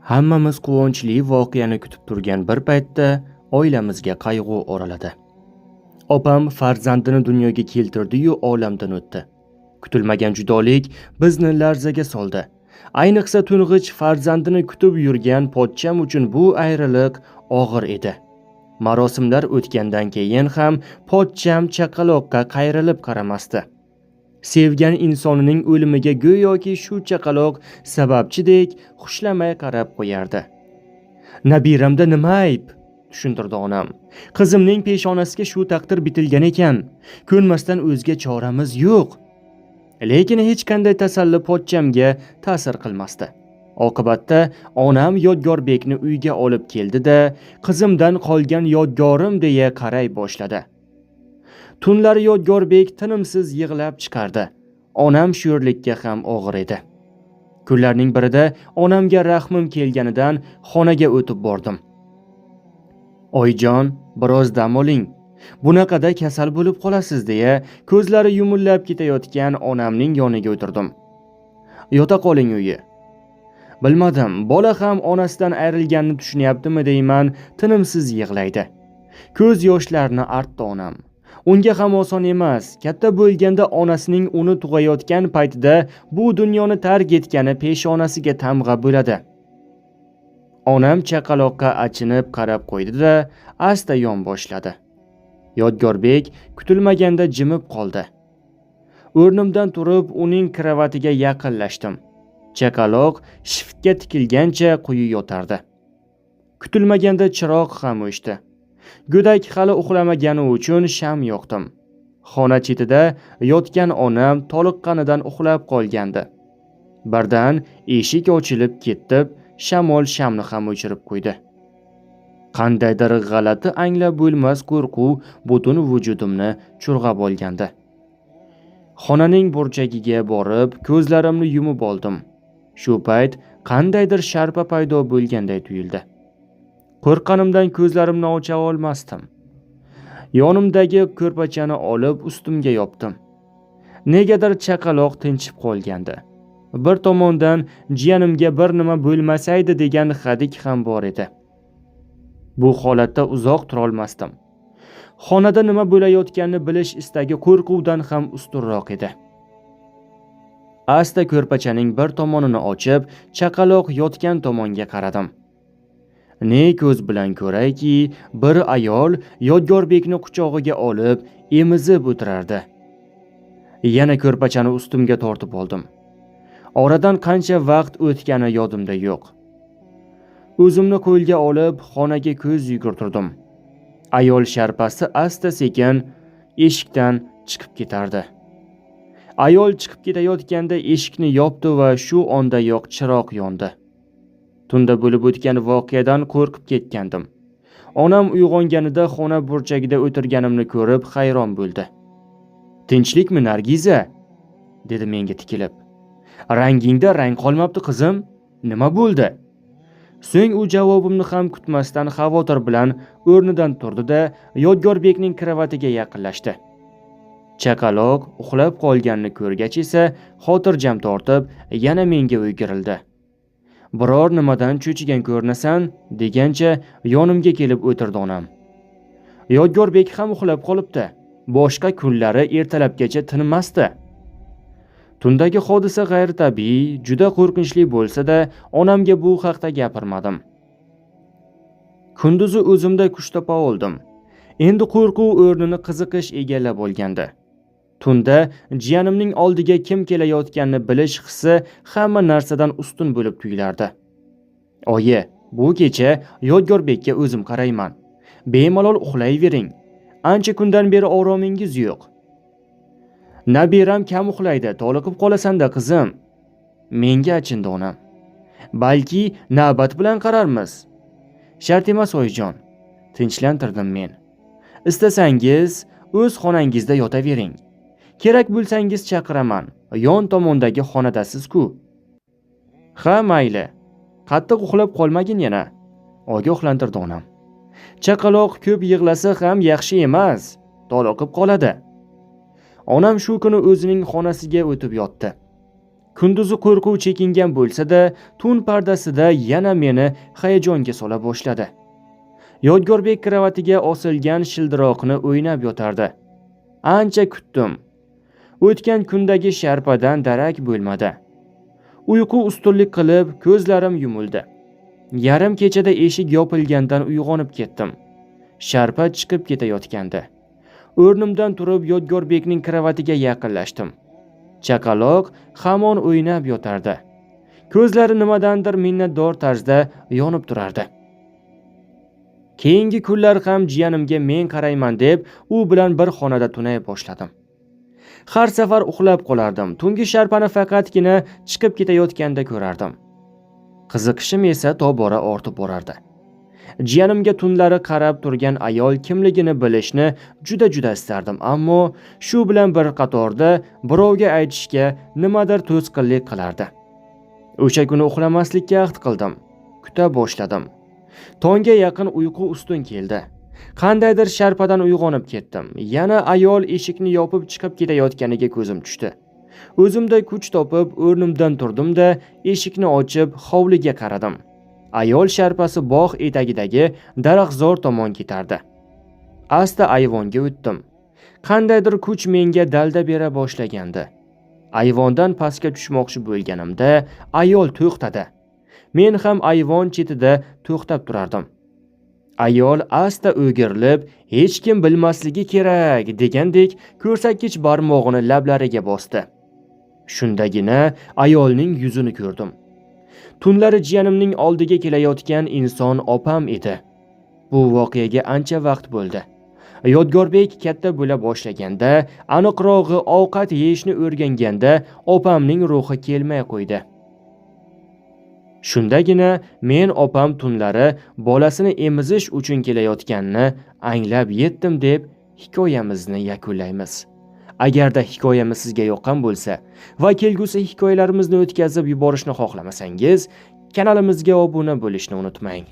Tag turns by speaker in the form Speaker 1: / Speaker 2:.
Speaker 1: Hammamiz quvonchli voqeani kutib turgan bir paytda oilamizga qayg'u oraladi. Opam farzandini dunyoga keltirdi-yu olamdan o'tdi. Kutilmagan judolik bizni larzaga soldi. Ayniqsa to'ng'ich farzandini kutib yurgan pochcham uchun bu ayriliq og'ir edi. Marosimlar o'tgandan keyin ham pochcham chaqaloqqa qayrilib qaramasdi. Sevgan insonining o'limiga go'yoki shu chaqaloq sababchidek xushlamay qarab qo'yardi. Nabiramda nima ayb? Tushuntirdi onam. Qizimning peshonasiga shu taqdir bitilgan ekan. Ko'nmasdan o'zga choramiz yo'q. Lekin hech qanday tasalli pochchamga ta'sir qilmasdi. Oqibatda onam Yodgorbekni uyga olib keldi-da, qizimdan qolgan yodgorim deya qaray boshladi. Tunlari Yodgorbek tinimsiz yig'lab chiqardi. Onam sho'rlikka ham og'ir edi. Kunlarning birida onamga rahmim kelganidan xonaga o'tib bordim. Oyijon, biroz dam oling. Bunaqada kasal bo'lib qolasiz deya ko'zlari yumillab ketayotgan onamning yoniga o'tirdim. Yota qoling uyi. Bilmadim, bola ham onasidan ayrilganini tushunyaptimi deyman, tinimsiz yig'laydi. Ko'z yoshlarini artdi onam. Unga ham oson emas. Katta bo'lganda onasining uni tug'ayotgan paytida bu dunyoni tark etgani peshonasiga tamg'a bo'ladi. Onam chaqaloqqa achinib qarab qo'ydi-da, asta yon boshladi. Yodgorbek kutilmaganda jimib qoldi. O'rnimdan turib, uning kravatiga yaqinlashdim. Chaqaloq shiftga tikilgancha quyi yotardi. Kutilmaganda chiroq ham o'chdi. Go'dak hali uxlamagani uchun sham yoqdim. Xona chetida yotgan onam toliqqanidan uxlab qolgandi. Birdan eshik ochilib ketib, shamol shamni ham o'chirib qo'ydi. Qandaydir g'alati anglab bo'lmas qo'rquv butun vujudimni chulg'ab olgandi. Xonaning burchagiga borib, ko'zlarimni yumib oldim. Shu payt qandaydir sharpa paydo bo'lganday tuyuldi. Qo'rqqanimdan ko'zlarimni ocha olmasdim. Yonimdagi ko'rpachani olib ustimga yopdim. Negadir chaqaloq tinchib qolgandi. Bir tomondan jiyanimga bir nima bo'lmasaydi degan hadik ham bor edi. Bu holatda uzoq turolmasdim. Xonada nima bo'layotganini bilish istagi qo'rquvdan ham ustunroq edi. Asta ko'rpachaning bir tomonini ochib, chaqaloq yotgan tomonga qaradim. Ne ko'z bilan ko'rayki, bir ayol Yodgorbekni quchog'iga olib, emizib o'tirardi. Yana ko'rpachani ustimga tortib oldim. Oradan qancha vaqt o'tgani yodimda yo'q. O'zimni qo'lga olib, xonaga ko'z yugurtirdim. Ayol sharpasi asta-sekin eshikdan chiqib ketardi. Ayol chiqib ketayotganda eshikni yopdi va shu ondayoq chiroq yondi. Tunda bo'lib o'tgan voqeadan qo'rqib ketgandim. Onam uyg'onganida xona burchagida o'tirganimni ko'rib hayron bo'ldi. Tinchlikmi, Nargiza? dedi menga tikilib. Rangingda rang qolmabdi, qizim. Nima bo'ldi? So'ng u javobimni ham kutmasdan xavotir bilan o'rnidan turdi-da, Yodgorbekning kravatiga yaqinlashdi. Chaqaloq uxlab qolganini ko'rgach esa xotirjam tortib, yana menga o'girildi. Biror nimadan cho'chigan ko'rinasan, degancha yonimga kelib o'tirdi onam. Yodgorbek ham uxlab qolibdi. Boshqa kunlari ertalabgacha tinmasdi. Tundagi hodisa g'ayritabiiy, juda qo'rqinchli bo'lsa-da, onamga bu haqda gapirmadim. Kunduzi o'zimda kuch topa oldim. Endi qo'rquv o'rnini qiziqish egallab olgandi. Tunda jiyanimning oldiga kim kelayotganini bilish hissi hamma narsadan ustun bo'lib tuyulardi. Oyi, bu kecha Yodgorbekka o'zim qarayman. Bemalol uxlayvering. Ancha kundan beri oromingiz yo'q. Nabiram kam uxlaydi, toliqib qolasan-da, qizim. Menga achindi onam. Balki navbat bilan qararmiz. Shart emas, oyijon. Tinchlantirdim men. Istasangiz o'z xonangizda yotavering. Kerak bo'lsangiz chaqiraman. Yon tomondagi xonadasiz-ku. Ha, mayli. Qattiq uxlab qolmagin yana. Ogohlantirdi onam. Chaqaloq ko'p yig'lasa ham yaxshi emas, toliqib qoladi. Onam shu kuni o'zining xonasiga o'tib yotdi. Kunduzi qo'rquv chekingan bo'lsa-da, tun pardasida yana meni hayajonga sola boshladi. Yodgorbek kravatiga osilgan shildiroqni o'ynab yotardi. Ancha kutdim. O'tgan kundagi sharpadan darak bo'lmadi. Uyqu ustunlik qilib, ko'zlarim yumildi. Yarim kechada eshik yopilgandan uyg'onib ketdim. Sharpa chiqib ketayotgandi. O'rnimdan turib Yodgorbekning kravatiga yaqinlashdim. Chaqaloq hamon o'ynab yotardi. Ko'zlari nimadandir minnatdor tarzda yonib turardi. Keyingi kunlar ham jiyanimga men qarayman deb u bilan bir xonada tunay boshladim. Har safar uxlab qolardim. Tungi sharpani faqatgina chiqib ketayotganda ko'rardim. Qiziqishim esa tobora ortib borardi. Jiyanimga tunlari qarab turgan ayol kimligini bilishni juda-juda istardim, ammo shu bilan bir qatorda birovga aytishga nimadir to'sqinlik qilardi. O'sha kuni uxlamaslikka ahd qildim. Kuta boshladim. Tongga yaqin uyqu ustun keldi. Qandaydir sharpadan uyg'onib ketdim. Yana ayol eshikni yopib chiqib ketayotganiga ko'zim tushdi. O'zimda kuch topib o'rnimdan turdim-da, eshikni ochib hovliga qaradim. Ayol sharpasi bog' etagidagi daraxtzor tomon ketardi. Asta ayvonga o'tdim. Qandaydir kuch menga dalda bera boshlagandi. Ayvondan pastga tushmoqchi bo'lganimda ayol to'xtadi. Men ham ayvon chetida to'xtab turardim. Ayol asta o'girilib, hech kim bilmasligi kerak degandek ko'rsatkich barmog'ini lablariga bosdi. Shundagina ayolning yuzini ko'rdim. Tunlari jiyanimning oldiga kelayotgan inson opam edi. Bu voqeaga ancha vaqt bo'ldi. Yodgorbek katta bo'la boshlaganda, aniqrog'i ovqat yeyishni o'rganganda opamning ruhi kelmay qo'ydi. Shundagina men opam tunlari bolasini emizish uchun kelayotganini anglab yetdim deb hikoyamizni yakunlaymiz. Agarda hikoyamiz sizga yoqqan bo'lsa va kelgusi hikoyalarimizni o'tkazib yuborishni xohlamasangiz, kanalimizga obuna bo'lishni unutmang.